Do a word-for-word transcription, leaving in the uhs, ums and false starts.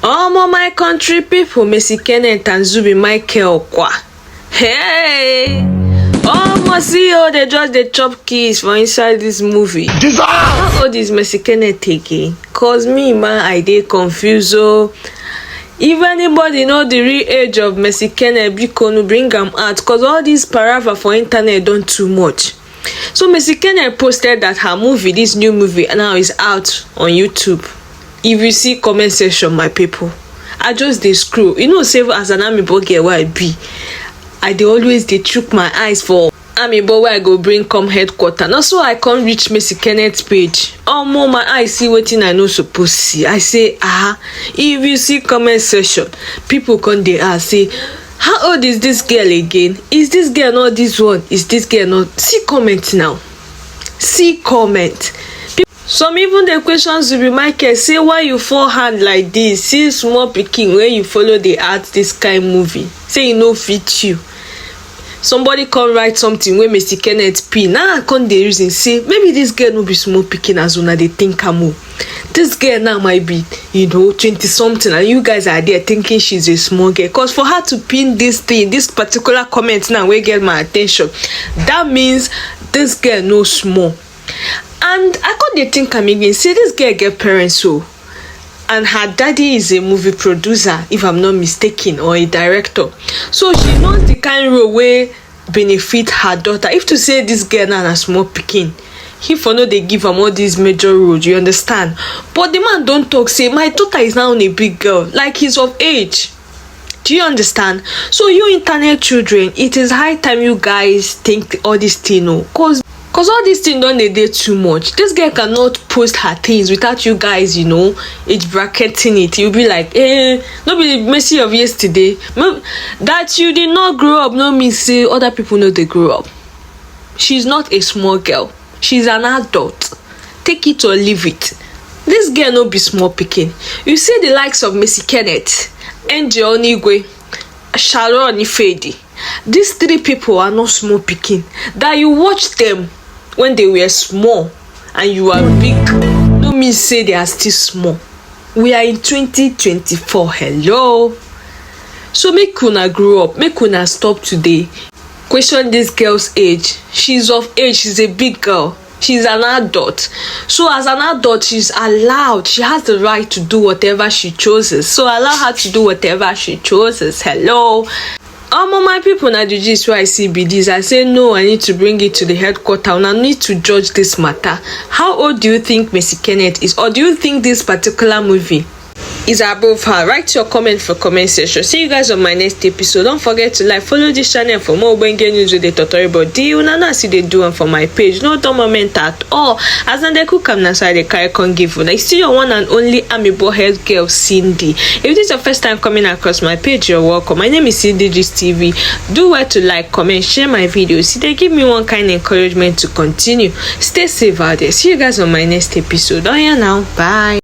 Omo, my country people, Messi Kenneth and Zubi Michael kwa. Hey! Omo, see you, they just dey chop kiss for inside this movie. Jesus! How old is Messi Kenneth again? Cause me, man, I dey confused. So if anybody know the real age of Messi Kenneth, biko, no bring am out. Cause all this parava for internet don too much. So Messi Kenneth posted that her movie, this new movie, now is out on YouTube. If you see comment section, my people, I just dey scroll. You know, say as an Amiibo girl wey I be, I dey always dey chook my eyes for Amiibo wey I go bring come headquarter. Na so I come reach Messi Kenneth page. Omo, my eye see wetin I no suppose see. I say, ah, if you see comment section, people come dey ask say, how old is this girl again? Is this girl not this one? Is this girl not? See comment now. See comment. Some even dey question Zubi Michael, say, why you fall hand like this? See small pikin wey you follow dey act this kind movie. Say e no fit you. Somebody come write something wey Messi Kenneth pin. Now I come dey reason say maybe this girl no be small pikin as una dey think am o. This girl now might be, you know, twenty something, and you guys are there thinking she's a small girl. Cause for her to pin this thing, this particular comment now wey get my attention, that means this girl no small. And I come dey think am again, say this girl get parents o, and her daddy is a movie producer, if I'm not mistaken, or a director. So she knows the kind role wey benefit her daughter. If to say this girl now na small pikin, he for no dey give am all these major roles, you understand? But the man don talk say my daughter is now a big girl, like, he's of age. Do you understand? So you internet children, it is high time you guys think all this thing o, cause cause all this thing don dey dey too much. This girl cannot post her things without you guys, you know, age bracketing it. You'll be like, eh, no be Messi of yesterday. No, that you did not grow up no mean say other people no dey grow up. She's not a small girl. She's an adult. Take it or leave it. This girl no be small pikin. You see the likes of Messi Kenneth, Angel Onigwe, Sharon Ifedi. These three people are not small pikin. That you watch them when they were small and you are big, no mean say they are still small. We are in twenty twenty-four. Hello. So make una grow up. Make una stop to dey question this girl's age. She's of age. She's a big girl. She's an adult. So as an adult, she's allowed. She has the right to do whatever she chooses. So allow her to do whatever she chooses. Hello. Omo, my people, na the gist wey I see be this. I say no, I need to bring it to the headquarter. Una need to judge this matter. How old do you think Messi Kenneth is? Or do you think this particular movie is above her? Write your comment for comment section. See you guys on my next episode. Don't forget to like, follow this channel for more ogbonge news wey dey totori body. Una know as e dey do am for my page. No dull moment at all. As una dey cook am, na so I dey carry come give una. It's still your one and only Amiibo head girl, Cindy. If this is your first time coming across my page, you're welcome. My name is Cindy Gist T V. Do well to like, comment, share my videos. E dey give me one kind encouragement to continue. Stay safe out there. See you guys on my next episode. Oh yeah, now. Bye.